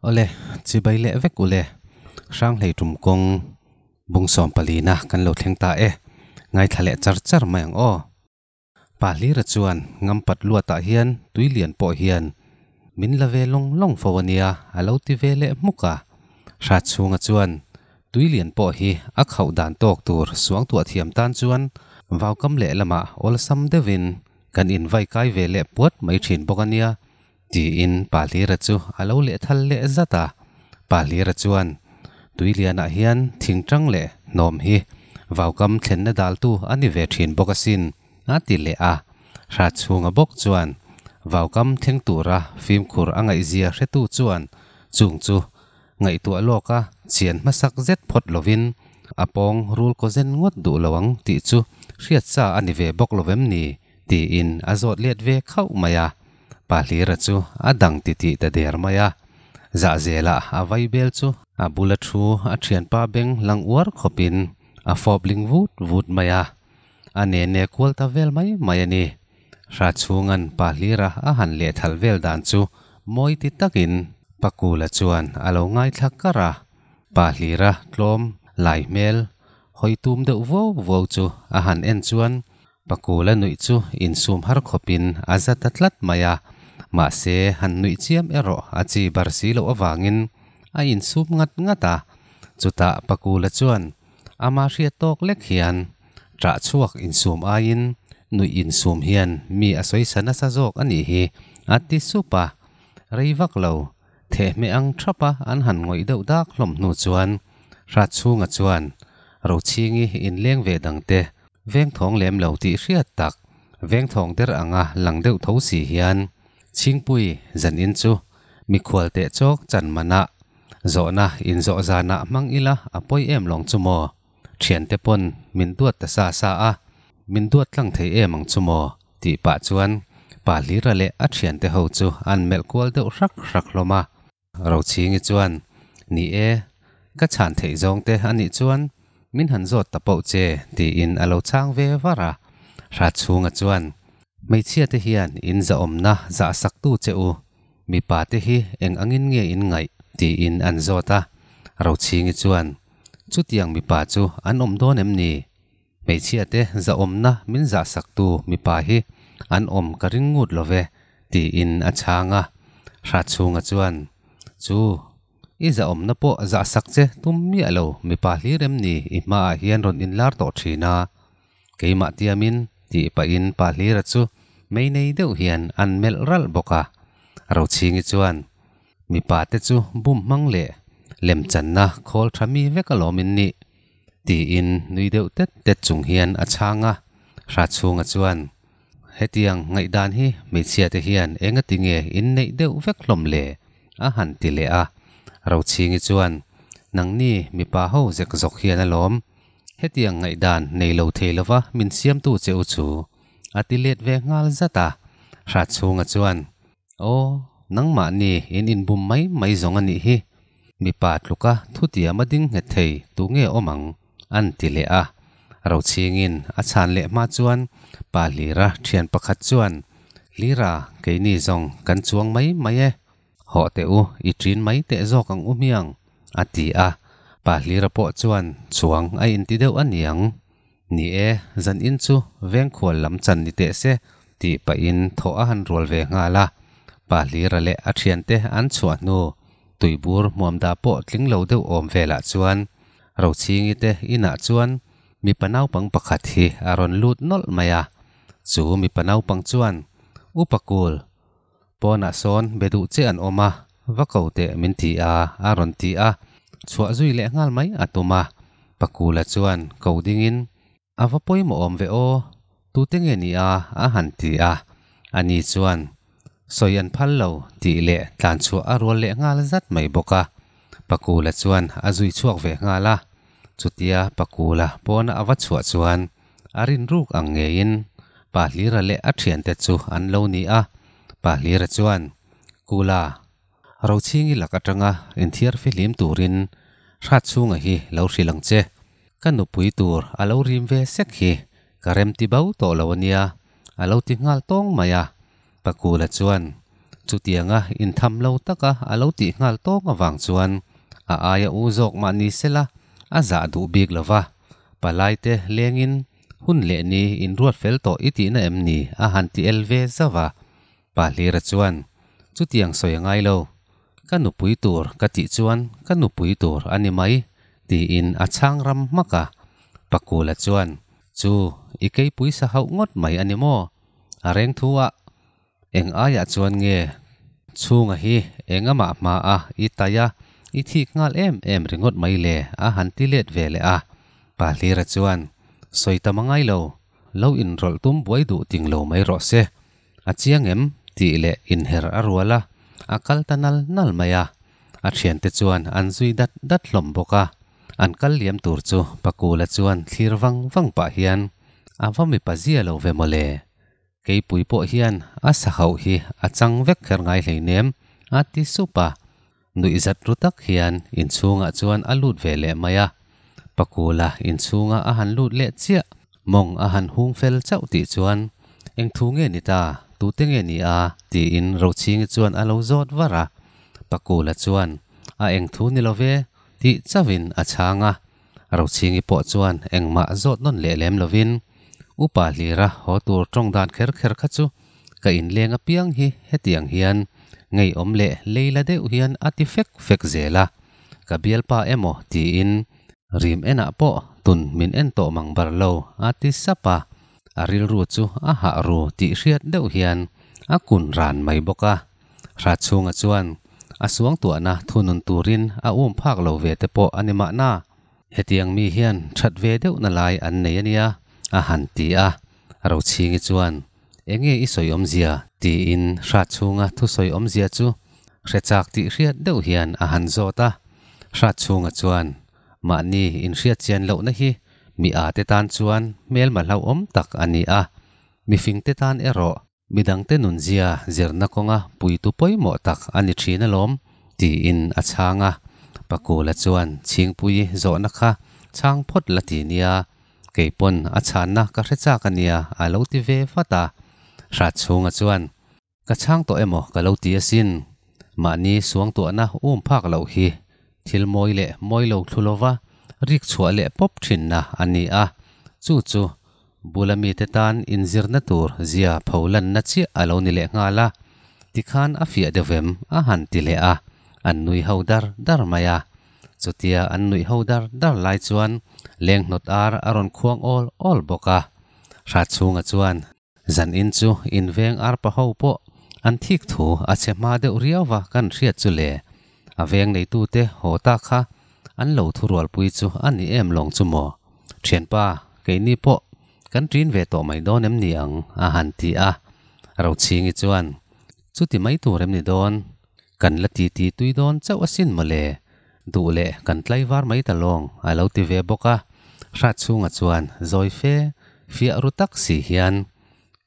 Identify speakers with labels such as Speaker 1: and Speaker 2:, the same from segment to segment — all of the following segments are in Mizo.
Speaker 1: Awle, chibai leh vek ule. Hranghlei tum kawng bung sawm palina kan lo thleng ta e. Ngaithla leh char char mai ang aw. Pa Hlira chuan ngampat luatah hian tui lian pawh hian min la ve lawng lawng fo a nia a lo ti ve leh hmuk a. Hrat chhunga chuan tui lian pawh hi a khauh dan tawk tur suangtuah thiam tan chuan vaukam lehlamah awlsam deuhin kan invai kai ve leh puat mai thin bawk a nia Tiin Pa Hlira chu a lo lehthal leh zat a. Pa Hlira chuan, Tuilianah hian thingtang leh hnawm hi vaukam thlenna daltu a ni ve thin bawk asin, a ti leh a. Hrat chhunga bawk chuan vaukam thleng tura fimkhur a ngaihzia hretu chuan chung chu ngaihtuah lawka chian hmasak zet phawt lovin a pawng rul kaw zen ngawt duh lo ang tih chu hriat sa a ni ve bawk lovem ni? Tiin a zawt let ve khauh mai a. Pa Hlira chu a dang titih ta der mai a. Zahzela a vaibel chu a bula thu a thianpa beng lang uar khawpin a fawp ling vut vut mai a. A ne ne kual ta vel mai mai a ni. Hra chhungan Pa Hlira a han lehthal vel dan chu mawi ti takin Pakula chuan a lo ngaithla kar a. Pa Hlira tlawm lai hmel hawi tum deuh vuau vuau chu a han en chuan Pakula nuih chu insum har khawpin a za ta tlat mai a, mahse han nuih chiam erawh a chi bar si loh avangin a insum ngat ngat a. Chutah Pakula chuan ama hriat tawk lek hian ṭah chhuak insum aiin nuih insum hian mi a sawisa nasa zawk a nih hi a ti sup a. Rei vak lo, thehmeh ang ṭhapa an han ngawih deuh dak hlawm hnu chuan Hratchhunga chuan Rochhingi inleng ve dangte Vengthawng lem lo tih hriat tak, vengthawng der anga lang deuh tho si hian Chhingpui zan in chu mikhual teh chawk chan manah zawhna inzawh zanah hmang ila a pawi em lawng chu maw? Thiante pawn min duat ta sa sa a, min duat tlang thei em ang chu maw? tih pah chuan Pa Hlira leh a thiante ho chu an melh kual deuh hrak hrak hlawm a. Rochhingi chuan, Ni e, ka chhan theih zawng te a nih chuan min han zawt ta poh che, tiin a lo chhang ve var a. Hratchhunga chuan, Hmeichhia te hian in zahawmna zah saktu che u, mipa te hi eng angin nge in ngaih? tiin an zawt a. Rochhingi chuan, Chutiang mipa chu an awm dawn em ni? Hmeichhia te zahawmna min zah saktu mipa hi an awm ka ring ngut lo ve, tiin a chhang a. Hratchhunga chuan, Chu, i zahawmna pawh zah sak che tum miah lo mipa hlir em ni i hmaah hian rawn inlar tawh thin a? Keimah tiamin, tih pahin pa hlira chu mei nei deuh hian an melh ralh bawk a. Rochhingi chuan, Mipa te chu bum hmang leh lemchanna khawl tha mi vek alawm in nih. Tiin nui deuh tet tet chung hian a chhang a, Hratchhunga chuan, Hetiang ngaihdan hi hmeichhia te hian engati nge in neih deuh vek hlawm le? a han ti leh a. Rochhingi chuan, Nangni mipa ho zek zawk hian alawm, hetiang ngaihdan nei lo thei lova min siamtu che u chu, a ti let ve nghal zat a. Hratchhunga chuan, Aw, nangmahni in inbum mai mai zawng a nih hi, Mipa tluka thutiam a ding nghet thei tu nge awm ang? an ti leh a. Rochhingin a chhan leh hma chuan Pa Hlira thian pakhat chuan, Hlira, keini zawng kan chuang mai mai e. Hawh teh u, i ṭin mai teh zawk ang u hmiang, a ti a. Pa Hlira pawh chuan chuang a inti deuh a niang. Ni e, zan in chu vengkhual lam chan ni teh se, tih pahin thawh a han rual ve nghal a. Pa Hlira leh a thiante an chhuah hnu, tuibur hmuamda pawh tling lo deuh awm velah chuan Rochhingi te inah chuan mipa naupang pakhat hi a rawn lut nawlh mai a. Chu mipa naupang chuan, Upa Kul, Pawnah sawn be duh che an awm a, va ko teh min ti a, a rawn ti a, chhuah zui leh nghal mai a tum a. Pakula chuan ko dingin, A va pawimawh awm ve aw, tute nge ni a? a han ti a. Ani chuan, Sawi an phal lo, tih leh tlan chhuah a rual leh nghal zat mai bawk a. Pakula chuan a zui chhuak ve nghal a. Chutia Pakula pawna a va chhuah chuan A rinruk ang ngeiin Pa Hlira leh a thiante chu an lo ni a. Pa Hlira chuan, Kula, Rochhingi lak atanga inthiar fihlim turin Hratchhunga hi lo hrilh ang che. Ka nupui tur a lo rim ve sek hi ka remti bo tawh lo a nia, a lo ti nghal tawng mai a. Pa Kula chuan, Chutianga intham lo taka a lo tih nghal tawng avang chuan a aia u zawk mah ni sela a zah duh bik lo va. Palai te lengin hun leh ni inruat fel tawh i tihna em ni? a han ti el ve zauh a. Pa Hlira chuan, Chutiang sawi a ngai lo. Ka nupui tur ka tih chuan ka nupui tur a ni mai, tiin a chhang ram hmak a. Pakula chuan, Chu, i keipui sa hauh ngawt mai a ni maw? A reng thu a, Eng aiah chuan nge chhunga hi engamah hma a i tai a, i thik nghal em em ringawt mai le? a han ti let ve leh a. Pa Hlira chuan, Sawi tam a ngai lo, lo inrawlh tum buai duh ting lo mai rawh se. A chiang em? tih leh inher a rual a, a kal ta nal nal mai a. A thiante chuan an zui dat dat hlawm bawk a. An kal liam tur chu Pakula chuan thlir vang vang pah hian, A va mipa zia lo ve mawle. Keipui pawh hian a sa hauh hi a chang vek kher ngai hleinem, a ti sup a. Nuihzat ru tak hian inchhungah chuan a lut ve leh mai a. Pakula inchhunga a han lut leh chiah, mawng a han hung fel chauh tih chuan, Eng thu nge ni ta? Tute nge ni a? tiin Rochhingi chuan a lo zawt var a. Pakula chuan, A eng thu ni lo ve, tih chauhin a chhang a. Rochhingi pawh chuan engmah zawt nawn leh lem lovin, Upa Hlira haw tur tawng dan kher kher kha chu ka inleng apiang hi hetiang hian ngeiawm leh leila deuh hian a ti fek fek zel a, ka bialpa emaw tiin rim enah pawh tun min en tawh mang bar lo a ti sap a, a rilru chu a hah ru tih hriat deuh hian a kun ran mai bawk a. Hratchhunga chuan a suangtuahna thunun turin a um phak lo ve te pawh a ni mahna. Hetiang mi hian that ve deuhna lai an nei a nia, a han ti a. Rochhingi chuan, Enge i sawi awmzia? tiin Hratchhunga thusawi awmzia chu hre chak tih hriat deuh hian a han zawt a. Hratchhunga chuan, Mahni inhriat chian lohna hi mi â te tan chuan hmelma hlauhawm tak a ni a, mifingte tan erawh Midangte nunzia zirna kawnga puitu pawimawh tak a ni thin alawm, tiin a chhang a. Pakula chuan Chhingpui zawhna kha chhang phawt la ti nia, kei pawn a chhanna ka hre chak a nia a lo ti ve vat a. Hratchhunga chuan, Ka chhang tawh emaw ka lo ti asin, mahni suangtuahna um phak loh hi thil mawi leh mawi lo thlu lova rik chhuah leh pawp thinna a ni a, chu chu Bula mite tan inzirna tur zia pholanna chiah a lo ni leh nghal a, tikhan a fiah deuh vem a han ti leh a, an nui ho dar dar mai a. Chutia an nuih ho dar dar lai chuan lenghnawt ar a rawn khuang awl awl bawk a. Hratchhunga chuan zan in chu inveng arpa ho pawh an thik thu a che hma deuh riau va kan hriat chu le. A veng neitute haw ta kha an lo thurualpui chu a ni em lawng chu maw? Thianpa, keini pawh kan ṭin ve tawh mai dawn em ni ang? a han ti a. Rochhingi chuan, Chuti mai tur em ni dawn? Kan la titi tui dawn chauh asin maw le? Duh leh kan tlaivar mai ta lawng, a lo ti ve bawk a. Hratchhunga chuan zawi fe fiah ru tak si hian,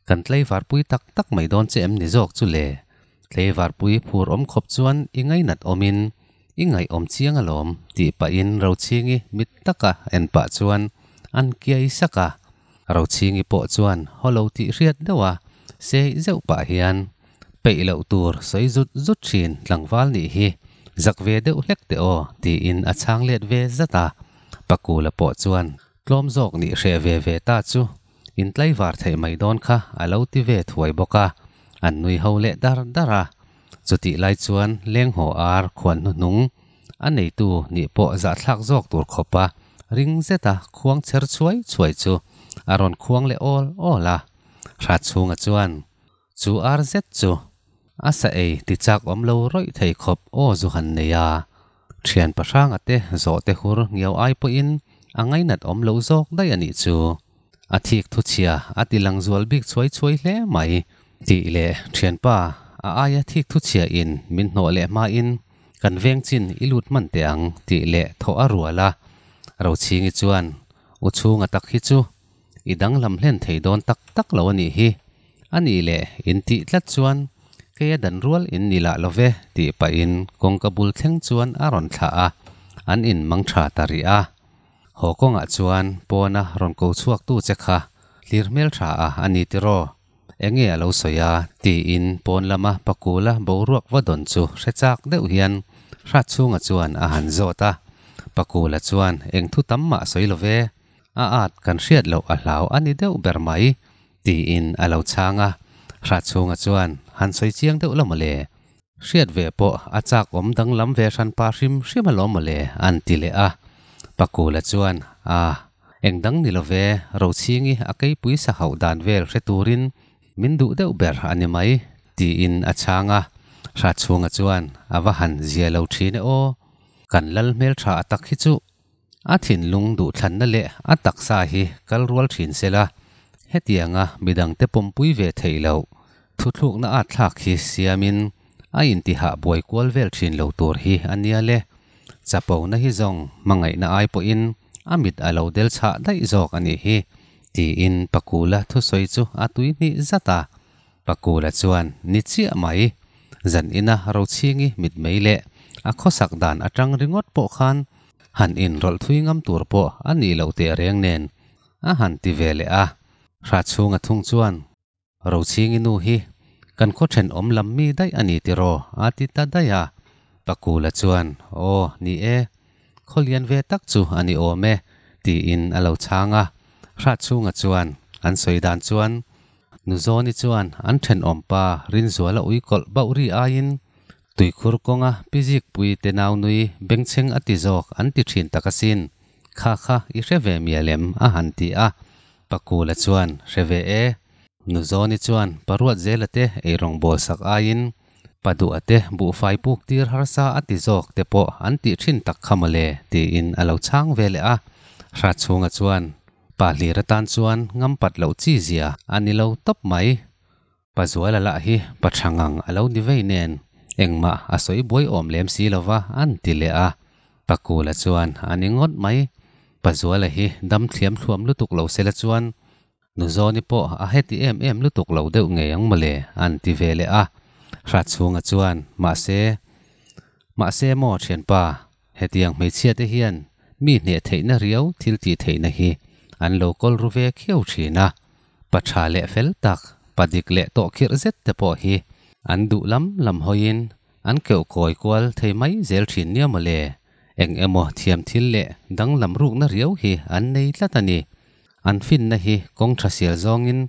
Speaker 1: Kan tlaivarpui tak tak mai dawn che em ni zawk chu le? Tlaivarpui phur awm khawp chuan i ngainat awmin i ngaihawm chiang alawm tih pahin Rochhingi mit taka en pah chuan an kiai sak a. Rochhingi pawh chuan haw lo tih hriat deuh a sei zeuh pah hian peih loh tur sawi zut zut thin tlangval nih hi zak ve deuh hlek teh aw tiin a chhang let ve zat a. Pakula pawh chuan tlawm zawk nih hreh ve ve ta chu In tlaivar theih mai dawn kha a lo ti ve thuai bawk a, an nui ho leh dar dar a. Chutih lai chuan lenghaw ar khuan hnuhnung a neitu nih pawh zahthlak zawk tur khawpa ring zeta khuang cher chhuai chhuai chu a rawn khuang leh awl awl a. Hratchhunga chuan chu ar zet chu a sa ei ti chak awm lo rawih thei khawp aw zu han nei a. Thian pahranga te zawh te hur ngiau ai pawhin a ngainat awm lo zawk daih a nih chu. A thik thu chhia a ti lang zual bik chhuai chhuai hle mai. Tih leh thianpa a aia thik thu chhia in min hnawh leh hmain kan veng chin i lut hman teh ang tih leh thawh a rual a. Rochhingi chuan u chhunga tak hi chu i danglam hlen thei dawn tak tak lo a nih hi. A nih leh in tih tlat chuan kei a dan rual in ni lah lo ve tih pahin kawngka bul thleng chuan a rawn thlah a, an in mang tha ta rih a. Haw kawngah chuan pawna rawn ko chhuak tu che kha hlir hmel tha a a ni tiraw? Enge a lo sawi a? tiin pawn lama Pakula boruak va dawn chu hre chak deuh hian Hratchhunga chuan a han zawt a. Pakula chuan eng thu tam mah sawi lo ve, a at kan hriat loh a hlau a ni deuh ber mai, tiin a lo chhang a. Hratchhunga chuan han sawi chiang deuh la mawle, hriat ve pawh a chak awm danglam ve hran pa hrim hrim alawm mawle, an ti leh a. Pakula chuan, A, eng dang ni lo ve, Rochhingi a keipui sa hauh dan vel hre turin min duh deuh ber a ni mai, tiin a chhang a. Hratchhunga chuan, A va han zia lo thin e aw, kan lal hmeltha a tak hi chu a thinlung duhthlanna leh a taksa hi kal rual thin se la, hetianga midangte pawmpui ve theih loh thuthlukna at thlak hi siamin a intihah buai kual vel thin lo tur hi a nia le. Chapona hi zawng hmangaihna ai pawhin a mit a lo del chhah daih zawk a nih hi, tiin Pakula thusawi chu a tui hnih zat a. Pakula chuan, Ni chiah mai, zan ina Rochhingi mitmei leh a khawsak dan atang ringawt pawh khan han inrawlh thui ngam tur pawh a nih loh teh reng nen a han ti ve leh a. Hratchhunga thung chuan, Rochhingi nu hi kan khaw thenawm lam mi daih a ni tiraw? a ti ta daih a. Pakula chuan, Aw, ni e, khaw lian ve tak chu a ni awm e, tiin a lo chhang a. Hratchhunga chuan, An sawi dan chuan Nuzawni chuan an thenawm pa Rinzuala ui kawlh bauh ri aiin tuikhur kawnga pi zikpui te nau nui bengchheng a ti zawk an ti thin tak asin, kha kha i hre ve mial em? a han ti a. Pakula chuan, Hre ve e. Nuzawni chuan Paruat zela te eirawng bawl sak aiin Paduha te buhfai puk tir harsa a ti zawk te pawh an tih thin tak kha mawle, tiin a lo chhang ve leh a. Hratchhunga chuan, Pa hlir atan chuan ngam pat loh chi zia a ni lo tawp mai. Pa Zuala lah hi pa tha ngang a lo ni vei nen engmah a sawi buai awm lem si lo va an ti leh a. Pa Kula chuan a ni ngawt mai. Pa Zuala hi dam thliam thluam lutuk lo sela chuan Nuzawni pawh a heti em em lutuk lo deuh ngei ang mawle an ti ve leh a. Hratchhunga chuan mahse mahse maw thianpa Hetiang hmeichhia te hian mi hneh theihna riau thil tih theihna hi an lo kawl ru ve khiau thin a. Pa tha leh fel tak, pa dik leh tawh khirh zet te pawh hi an duh lam lam hawiin an keuh kawi kual thei mai zel thin nia maw le? Eng emaw thiam thil leh danglam rukna riau hi an nei tlat a ni. An finna hi kawng tha sial zawngin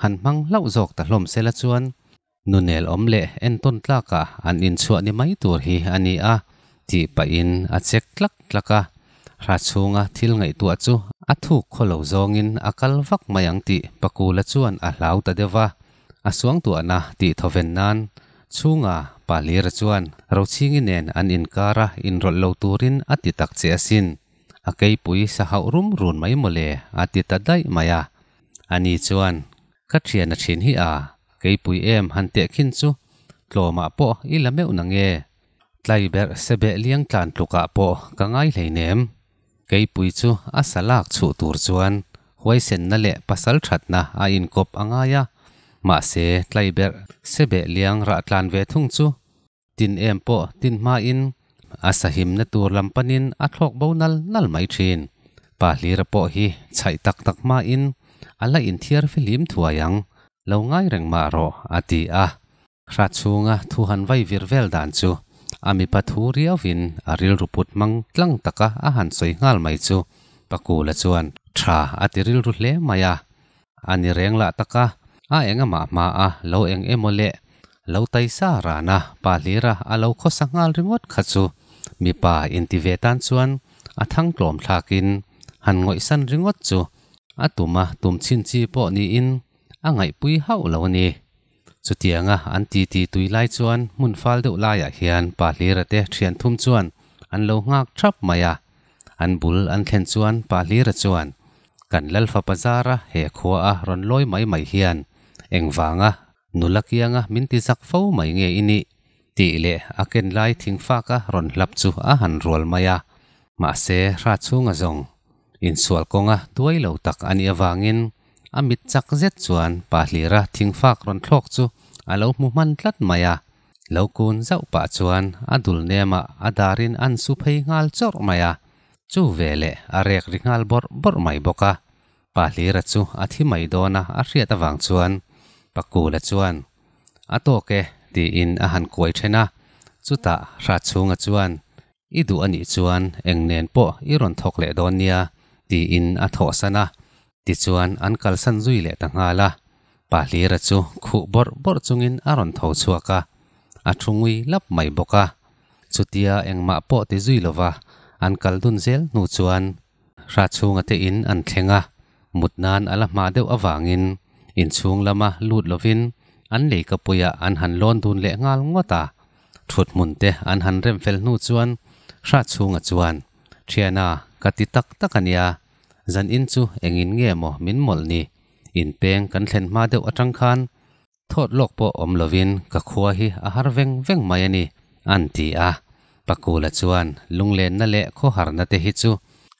Speaker 1: han hmang hlauh zawk ta hlawm sela chuan Nunel awm leh entawn tlakah an inchhuah ni mai tur hi a ni a, tih pahin a chek tlak tlak a. Hra chhunga thil ngaihtuah chu a thuk khaw lo zawngin a kal vak mai ang tih Pakula chuan a hlau ta deuh va. A suangtuahna tih thawven nan chhunga Pa Hlira chuan Rochhingi nen an inkara inrawlh lo turin a ti tak che asin. A keipui sa hauh rum run mai mawle a ti ta daih mai a. Ani chuan, Ka thian a thin hi a, keipui em han teh khin chu tlawmah pawh i la meuh na nge? Tlai berh sebeh liang tlan tlukah pawh ka ngai hleinem. Keipui chu a sa lak chhuh tur chuan huaisenna leh pasal thatna a inkawp a ngai a, mahse tlai berh sebeh liang rah tlan ve thung chu Tin em pawh tin hmain a sahimna tur lam panin a thlawk bo nal nal mai thin. Pa Hlira pawh hi chhaih tak tak hmain a la inthiar fihlim thuai ang, lo ngai reng mah rawh, a ti a. Hra chhunga thu han vai vir vel dan chu a mipa thu riauvin a rilru put hmang tlang taka a han sawi nghal mai chu Pakula chuan tha a ti rilru hle mai a. A ni reng lah tak a, a eng amah hma a lo eng emaw leh lo tai sa ran a, pa hlira a lo khawsa nghal ringawt kha chu mipa inti ve tan chuan a thang tlawm thlakin han ngawihsan ringawt chu a tuma tum chhin chi pawh niin a ngaihpui hauh lo a ni. Chutianga an titi tui lai chuan hmun fal deuh laiah hian pa hlira te thian thum chuan an lo nghak thap mai a. An bul an thlen chuan pa hlira chuan, Kan Lalfa Pazara he khua a rawn lawi mai mai hian engvanga nula kianga min ti zak fo mai nge i nih? tih leh a ken lai thingfaka rawn hlap chu a han rual mai a. Mahse hra chhunga zawng insual kawnga tuai lo tak a nih avangin A mit chak zet chuan pa hlira thingfak rawn thlawk chu a lo hmu hman tlat mai a. Lo kun zauh pah chuan a dul nemah a darin an su phei nghal chawrh mai a. Chu veleh a rek ri nghal bawrh bawrh mai bawk a. Pa hlira chu a thi mai dawn a a hriat avang chuan Pakula chuan, A tawk e, tiin a han kuai then a. Chutah Hratchhunga chuan, I duh a nih chuan eng nen pawh i rawn thawk leh dawn nia, tiin a thawhsan a. Tichuan an kalsan zui leh ta nghal a. Pahlira chu khuh bawrh bawrh chungin a rawn tho chhuak a, a thu ngui lap mai bawk a. Chutia engmah pawh ti zui lova an kal dun zel hnu chuan Hratchhunga te in an thleng a, mut nan a la hma deuh avangin inchhung lama lut lovin an leikapuiah an han lawn dun leh nghal ngawt a. Thut hmun te an han rem fel hnu chuan Hratchhunga chuan, Thiana, ka ti tak tak a nia, zan in chu engin nge maw min mawlh ni? Inpeng kan thlen hma deuh atang khan thawt lawk pawh awm lovin ka khua hi a har veng veng mai a ni, an ti a. Pakula chuan lunglenna leh khawharna te hi chu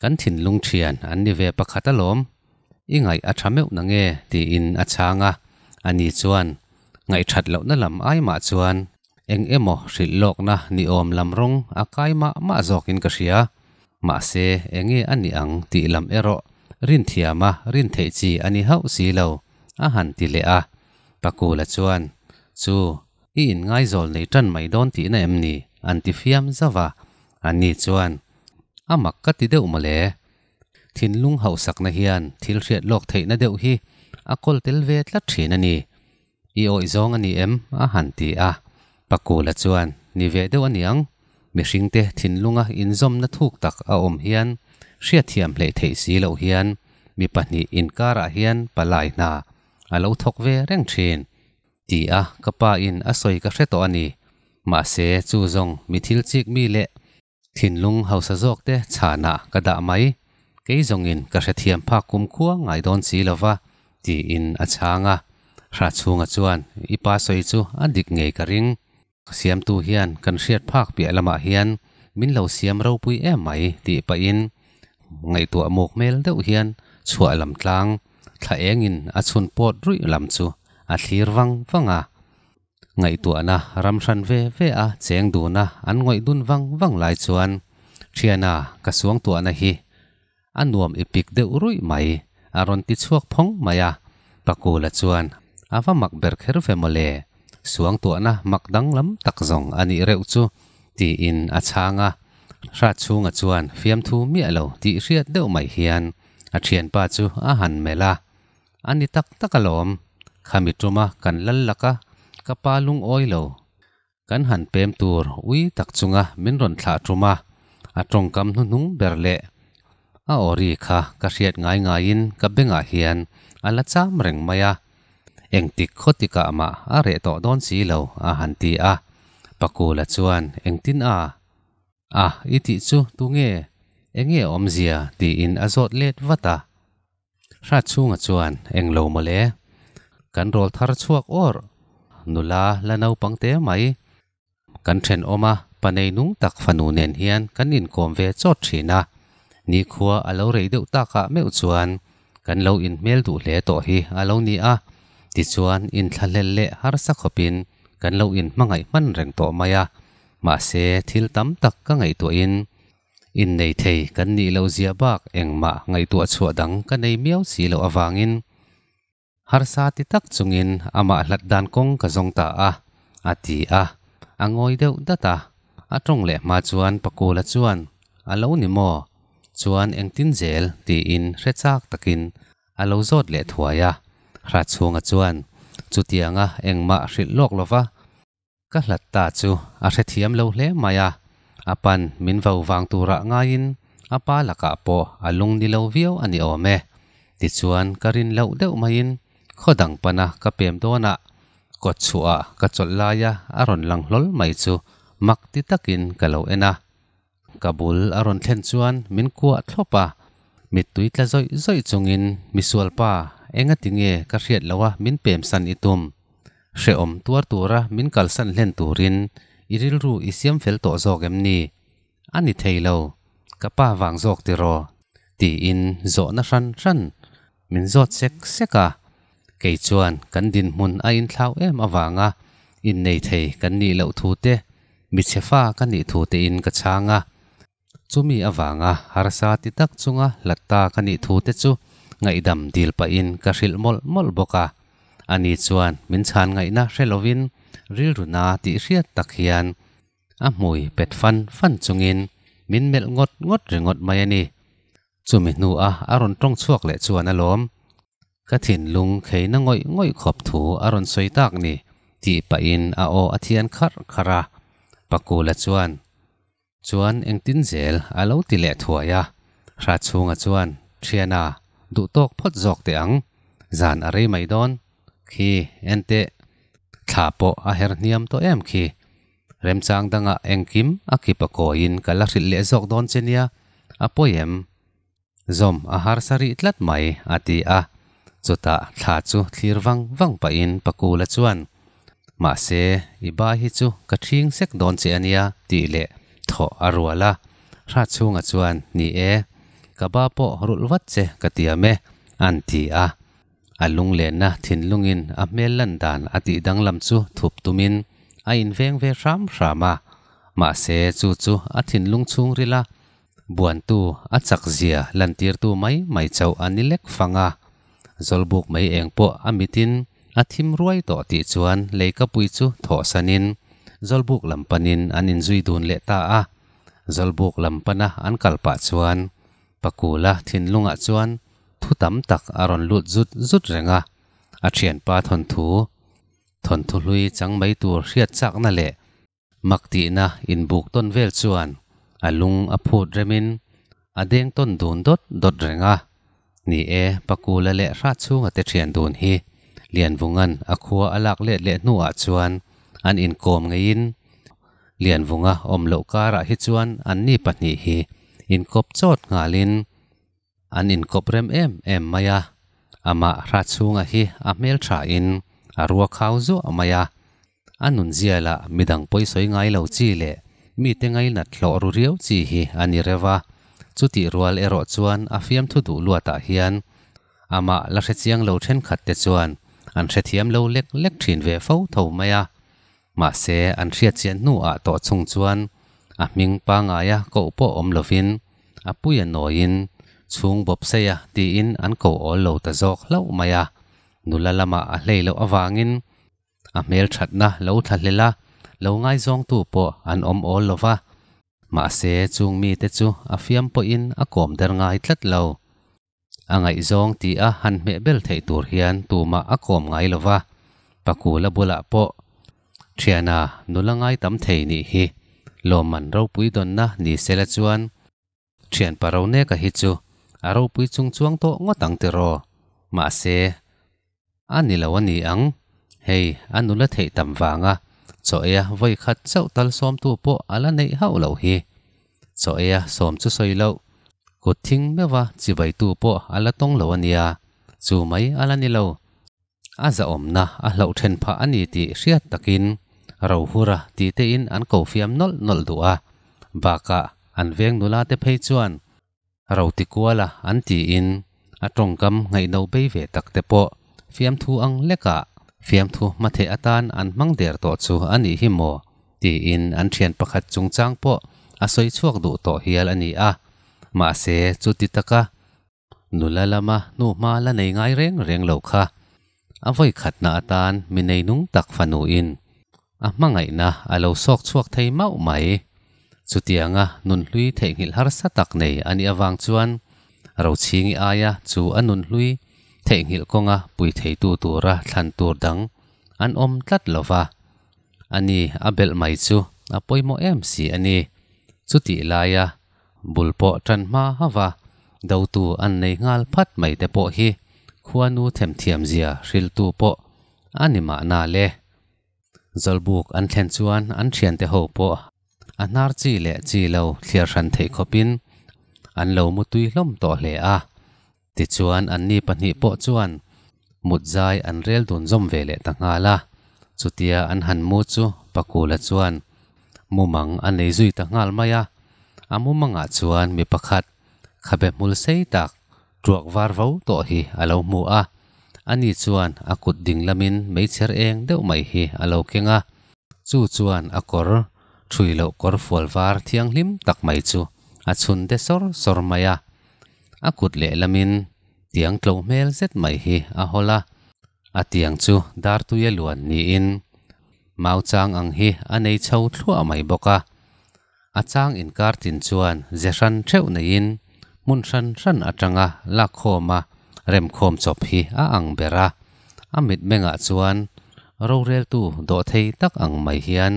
Speaker 1: kan thinlung thian an ni ve pakhat alawm. I ngaih a tha meuh na nge? tiin a chhang a. Ani chuan ngaihthat lohna lam ai mah chuan eng emaw hrilh lawkna ni awm lam rawng a kai mah mah zawkin ka hria. Mahse, enge a nih ang tih lam erawh rinthiama rin theih chi a ni hauh si lo, a han ti leh a. Pakula chuan, Chu, i inngaizawl nei tan mai dawn tihna em ni? an ti fiam zauh a. Ani chuan, A mak ka ti deuh mawle. Thinlung hauhsakna hian thil hriat lawk theihna deuh hi a kawl tel ve tlat thin a ni. I awih zawng a ni em? a han ti a. Pakula chuan, Ni ve deuh a niang. Mihringte thinlunga inzawmna thuk tak a awm hian hriatthiam hleih theih si loh hian mi pahnih inkarah hian palai hna a lo thawk ve reng thin. Ti a ka pa in a sawi ka hre tawh a ni. Mahse chu zawng mi thil chik mi leh Thinlung hausa zawk te chhanah ka dah mai, kei zawngin ka hrethiam phak kumkhua ngai dawn si lo va, tiin a chhang a. Hratchhunga chuan, I pa sawi chu a dik ngei ka ring. Siamtu hian kan hriat phak piah lamah hian min lo siam ropui em mai, tih pahin ngaihtuah muk hmel deuh hian chhuah lam tlang thla engin a chhun pawt ruih lam chu a thlir vang vang a. Ngaihtuahna ram hran ve ve a cheng duna an ngawih dun vang vang lai chuan Thiana ka suangtuahna hi a nuam i pik deuh ruih mai a rawn ti chhuak phawng mai a, Pakula chuan a va mak ber kher ve mawle, suangtuahna mak danglam tak zawng a nih reuh chu tiin a chhang a, Hratchhunga chuan fiamthu miah lo tih hriat deuh mai hian a thianpa chu a han melh a. A ni tak tak alawm, khami tuma kan lal laka ka pa lungawi lo. Kan han pem tur ui tak chunga min rawn thlah tuma a tawngkam hnuhnung ber leh a aw ri kha ka hriat ngai ngaiin ka bengah hian a la cham reng mai a, engtik khawtikah mah a reh tawh dawn si lo a han ti a. Pakula chuan engtin a? A, i tih chu tunge? Enge awmzia? tiin a zawt let vat a. Hratchhunga chuan, Englo mawle, kan rawl thar chhuak awr, nula la naupang te mai. Kan thenawma panei nung tak fanu nen hian kan inkawm ve chawt thin a, nikhua a lo rei deuh takah meuh chuan kan lo inhmel duh hle tawh hi a lo ni a, tichuan inthlahlel leh harsa khawpin kan lo inhmangaih hman reng tawh mai a, mahse thil tam tak ka ngaihtuahin Innei thei kan nih loh zia bak engmah ngaihtuah chhuah dang ka nei miau si loh avangin harsa ti tak chungin amah hlat dan kawng ka zawng ta a, a ti a. A ngawi deuh dat a, a tawng leh hma chuan Pakula chuan, A lo ni maw? Chuan engtin zel? tiin hre chak takin a lo zawt leh thuai a. Hratchhunga chuan, Chutianga engmah hrilh lawk lova Ka hlat ta chu a hrethiam lo hle mai a, a pan min vo vang turah ngaiin a pa lakah pawh a lung ni lo viau a ni awm e. Tichuan ka rin loh deuh maiin khaw dang pana ka pem dawnah kawt chhuahah ka chawlh laia a rawn lang hlawl mai chu mak ti takin ka lo en a. Ka bul a rawn thlen chuan min kuah thlawp a, mittui tla zawih zawih chungin misualpa engati nge ka hriat loh a min pemsan i tum? Hrehawm tuar tura min kalsan hlen turin i rilru i siam fel tawh zawk em ni? A ni thei lo, ka pa vang zawk tiraw? Tiin zawhna hran hran min zawt sek sek a, kei chuan kan dinhmun a inthlau em avanga innei thei kan nih loh thu te, michhe fa ka nih thu tein ka chhang a. Chumi avanga harsa ti tak chunga hlat ta ka nih thu te chu ngaihdam dil pahin ka hrilh mawlh mawlh bawk a. Ani chuan min chhan ngaihna hre lovin rilru na tih hriat tak hian a hmui pet fan fan chungin min melh ngawt ngawt ringawt mai a ni. Chumi hnua a rawn tawng chhuak leh chuan alawm ka thinlung kheina ngawih ngawih khawp thu a rawn sawi tak ni tih pahin a aw a thian kharh kharh a. Pakula chuan Chuan engtin zel a lo ti leh thuai a. Hratchhunga chuan, Thiana, duh tawk phawt zawk teh ang. Zan a rei mai dawn. Khi, enteh. Thla pawh a her hniam tawh em khi. Remchang dangah engkim a kip a kawiin ka la hrilh leh zawk dawn che nia, a pawi em? Zawm a harsa rih tlat mai, a ti a. Chutah thla chu thlir vang vang pahin Pakula chuan, Mahse, i ba hi chu ka ṭhing sek dawn che a nia, tih leh thawh a rual a. Hratchhunga chuan, Ni e, ka ba pawh rulh vat che ka tiam e, a'n ti a. A lunglenna thinlungin a hmel lan dan a tih danglam chu thup tumin a inveng ve hram hram a. Mahse, chu chu a thinlung chhungrila Buantu a chak zia lantirtu mai mai chauh a ni lek fang a, Zawlbuk mai eng pawh a mitin a thim ruai tawh tih chuan leikapui chu thawhsanin Zawlbuk lam panin an inzui dun leh ta a. Zawlbuk lam pana an kal pah chuan Pakula thinlungah chuan thu tam tak a rawn lut zut zut reng a, a thianpa thawnthu thawnthu hlui chang mai tur hriat chakna leh Mak tihna inbuk tawn vel chuan a lung a phut remin a deng tawn dun dawt dawt reng a. Ni e, Pakula leh Hratchhunga te thian dun hi Lianvunga'n a khua a lak let leh hnuah chuan an inkawm ngeiin Lianvunga awm loh karah hi chuan anni pahnih hi inkawp chawt nghalin An inkawp rem em em mai a, amah Hratchhunga hi a hmel thain a rua khau zuah mai a. A nunzia lah midang pawisawi ngai lo chi leh mite ngainat hlawh ru riau chi hi a ni reuh a. Chutih rual erawh chuan a fiamthu duh luatah hian amah la hrechiang lo thenkhat te chuan an hrethiam lo lek lek thin ve fo tho mai a. Mahse, an hriatchian hnuah tawh chung chuan a hming pangaia koh pawh awm lovin a pui a nawiin chhung bawp sei a tiin an ko awl lo ta zawk hlauh mai a. Nula lamah a hlei loh avangin a hmelthatna lo thlahlel a, lo ngaizawngtu pawh an awm awl lo va. Mahse, chung mite chu a fiam pawhin a kawm der ngai tlat lo. A ngaihzawng ti a han hmeh bel theih tur hian tumah a kawm ngai lo va, Pakula bulah pawh thiana nula ngai tam thei nih hi lawmman ropui dawnna ni sela chuan thianpa Roneka hi chu a ropui chung chuang tawh ngawt ang tiraw? Mahse, a ni lo a ni ang, hei a nula theih tam vanga chaw eia vawi khat chauh tal sawmtu pawh a la neih hauh loh hi. Chaw eia sawm chu sawi loh, kut thing meuha chibaitu pawh a la tawng lo a nia, chu mai a la ni lo. A zahawmna a hlauh then phah a ni tih hriat takin Rohura tih tein an ko fiam nawlh nawlh duh a, bakah an veng nula te phei chuan Roti kuala an tiin a tawngkam ngaihno bei ve tak te pawh fiamthu ang lekah fiamthu hmatheh atan an hmang der tawh chu a nih hi maw tiin an thian pakhat chungchang pawh a sawi chhuak duh tawh hial a ni a. Mahse chuti taka nula lama hnuhma la nei ngai reng reng lo kha a vawi khatna atan mi neinung tak fanuin A hmangaihna a lo sawk chhuak thei mauh mai. Chutianga nunhlui theihnghilh harsa tak nei a nih avang chuan Rochhingi aia chu a nunhlui theihnghilh kawnga pui theitu tura thlan tur dang an awm tlat lo va. Ani a belh mai chu a pawimawh em si a ni. Chutih laia bul pawh tan hma hava dotu an nei nghal phat mai te pawh hi khuanu themthiamzia hriltu pawh a ni mahna le. Zawlbuk an thlen chuan an thiante ho pawh a hnar chi leh chi lo thliar hran theih khawpin an lo mutui hlawm tawh hle a. Tichuan anni pahnih pawh chuan mut zai an rel dun zawm ve leh ta nghal a. Chutia an han mu chu Pakula chuan mumang a nei zui ta nghal mai a. A mumangah chuan mi pakhat khabe hmul sei tak Tuak var vo tawh hi a lo hmu a, ani chuan a kut ding lamin meichher eng deuh mai hi a lo keng a, chu chuan a kawr ṭhui loh kawr fual var thianghlim tak mai chu a chhun de sawr sawr mai a. A kut leh lamin tiang tlo hmel zet mai hi a hawl a. A tiang chu dar tuia luan niin mau chang ang hi a nei chho thluah mai bawk a. A chang inkar tin chuan ze hran theuh neiin hmun hran hran atanga lakkhawma remkhawm chawp hi a ang ber a. A mitmengah chuan roreltu dawhthei tak ang mai hian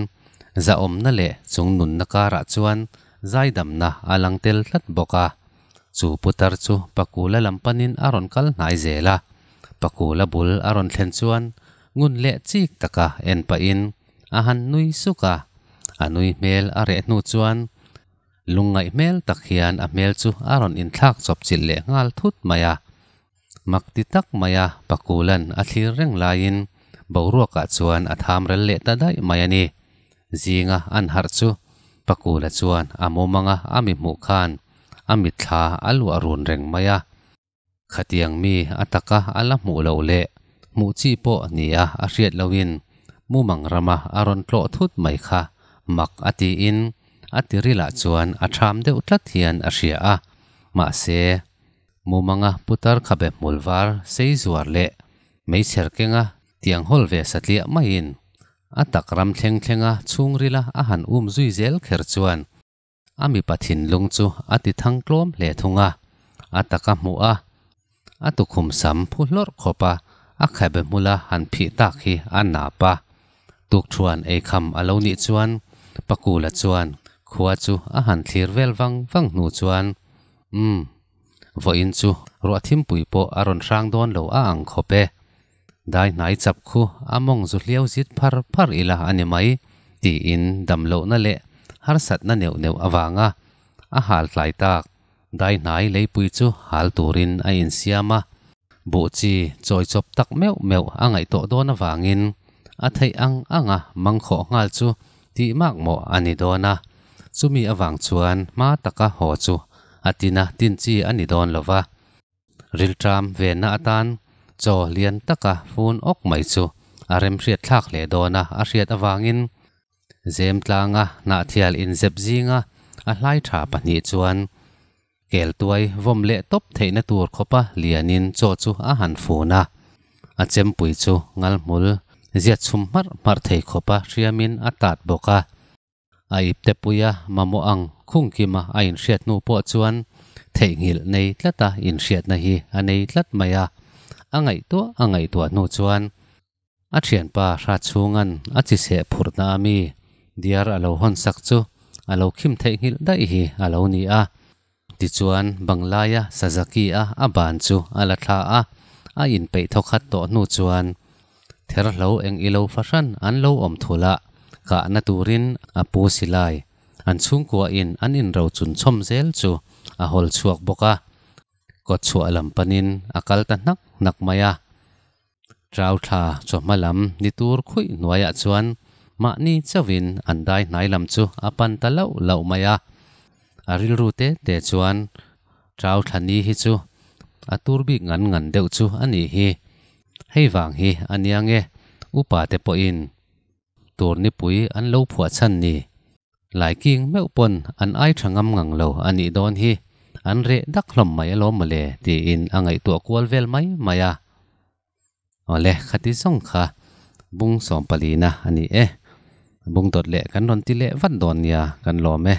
Speaker 1: zahawmna leh chungnunna karah chuan zaidamna a lang tel tlat bawk a. Chu putar chu Pakula lam panin a rawn kal hnai zel a. Pakula bul a rawn thlen chuan ngun leh chik taka en pahin a han nui suk a. A nui hmel a reh hnu chuan lungngaih hmel tak hian a hmel chu a rawn inthlak chawp chilh leh nghal thut mai a. Mak ti tak maia Pakulan a thlir reng laiin boruakah chuan a tham rel leh ta daih mai a ni. Zinga an harh chu Pakula chuan a mumanga a mi hmuh khan a mitthla a luah run reng mai a. Khatiang mi a taka a la hmuh loh leh hmuh chi pawh nia a hriat lohin mumang rama a rawn tlawh thut mai kha mak a tiin a tirilah chuan a ṭham deuh tlat hian a hria a. Mahse, mumanga putar khabe hmul var sei zuar leh meichher kenga tiang hawl ve satliah maiin a tak ram thleng thlenga chhungrila a han um zui zel kher chuan a mipa thinlung chu a ti thang tlawm hle thung a, a taka hmuh a, a tukhum sam phu hlawrh khawp a, a khabe hmula han phih tak hi a nap a. Tukthuan eikham a lo nih chuan Pakula chuan khua chu a han thlir vel vang vang hnu chuan, Umm, vawiin chu ruah thimpui pawh a rawn hrang dawn lo a ang khawp e. Dai hnai chap khu a mawng zu hliau zit phar phar ila a ni mai, tiin damlohna leh harsatna neuh neuh avanga a hal tlai tak. Dai hnai leipui chu hal turin a insiam a, buh chi chawi chawp tak meuh meuh a ngaihtuah dawn avangin a theih ang anga mangkhawh nghal chu tih mak mawh a ni dawn a, chumi avang chuan hma taka haw chu a tina tin chi a ni dawn lo va. Rilṭam venna atan chaw lian taka fun awk mai chu a remhriat thlak hle dawn a a hriat avangin zem tlanga hnahthial inzep zinga a hlai tha pahnih chuan kel tuai vawm leh tawp theihna tur khawpa lianin chaw chu a han fun a, a chempui chu ngalhmul ziat chhum hmarh hmarh thei khawpa hriamin a tat bawk a. A ipte puia mamawh ang khungkima a inhriat hnu pawh chuan theihnghilh nei tlata inhriatna hi a nei tlat mai a. A ngaihtuah a ngaihtuah hnu chuan a thianpa Hratchhunga'n a chiseh phurhna a mi diar a lo hawn sak chu a lo khim theihnghilh daih hi a lo ni a. Tichuan Banglaia Sazaki-a a ban chu a la thla a, a inpeih thawkhat tawh hnu chuan Therhlo eng ilo fahran an lo awm thul a, kahna turin a pu silai. An chhungkuain an inro chun chhawm zel chu a hawl chhuak bawk a, kawtchhuah lam panin a kal ta hnak hnak mai a. Trau thla chawhma lam ni tur khuih hnuaiah chuan mahni chauhin an dai hnai lam chu a pan ta lauh lauh mai a. A rilru te te chuan Trau thla ni hi chu a tur bik ngan ngan deuh chu a nih hi. Hei vang hi a nia nge upa te pawhin tur nipui an lo phuah chhan ni. Laiking meuh pawn an ai tha ngam ngang lo a nih dawn hi, an reh dak hlawm mai alawm mawle tiin a ngaihtuah kual vel mai mai a. Awle khati zawng kha bung sawm palina a ni e. Bung dawt leh kan rawn ti leh vat dawn nia kan lawm e.